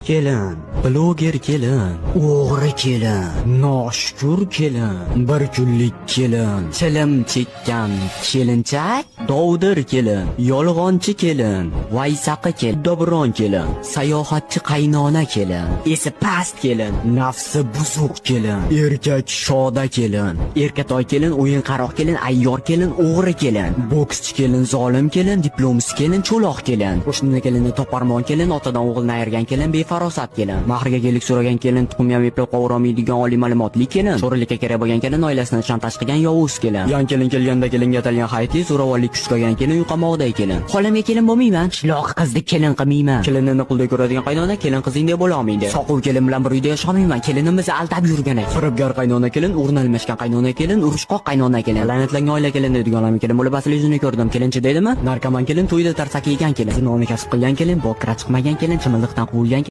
Kelin, bloger kelin, o'g'ri kelin, noshukur kelin, bir kunlik kelin, chilim chekkan kelinchak, dovdir kelin, yolg'onchi kelin, vaysaqi kelin, dobron kelin, sayohatchi qaynona kelin, esi past kelin, nafsi buzuq kelin, erkak shoda kelin, erkatoy kelin, o'yinqaroq kelin, ayyor kelin, o'g'ri kelin, bokschi kelin, zolim kelin, diplomsiz kelin, cho'loq kelin, qo'shnini kelini toparmon kelin, otadan o'g'ilni ayirgan kelin, befarosat kelin, mahriga gelik so'ragan kelin, tuxum ham eplab qovurolmaydigan oliy ma'lumotli kelin, cho'rilikka kerak bo'lgan kelin, oilasini shantaj qilgan yovuz kelin, yan kelin kelganda kelinga atalgan hayitli zo'ravonlik kuchgagan kelin, uyqamoqday kelin. Xolamga kelin bo'lmayman, qishloq qizni kelin qilmayman. Kelinini quldek ko'radigan qaynona kelin qizingdek bo'la olmaydi. Soquv kelin bilan bir uyda yashaolmayman, kelinimizni aldab yurgan ekan. Firibgar qaynona kelin, o'rni almashgan qaynona kelin, urushqoq qaynona kelin, la'natlangan oila kelin deydigan odam kelin bo'lib asli yuzini ko'rdim. Kelinchi deydimi? Narkoman kelin, to'yda tarsaki yegan kelin, zinoni kasb qilgan kelin, bokira chiqmagan kelin, chimildiqdan quvilgan.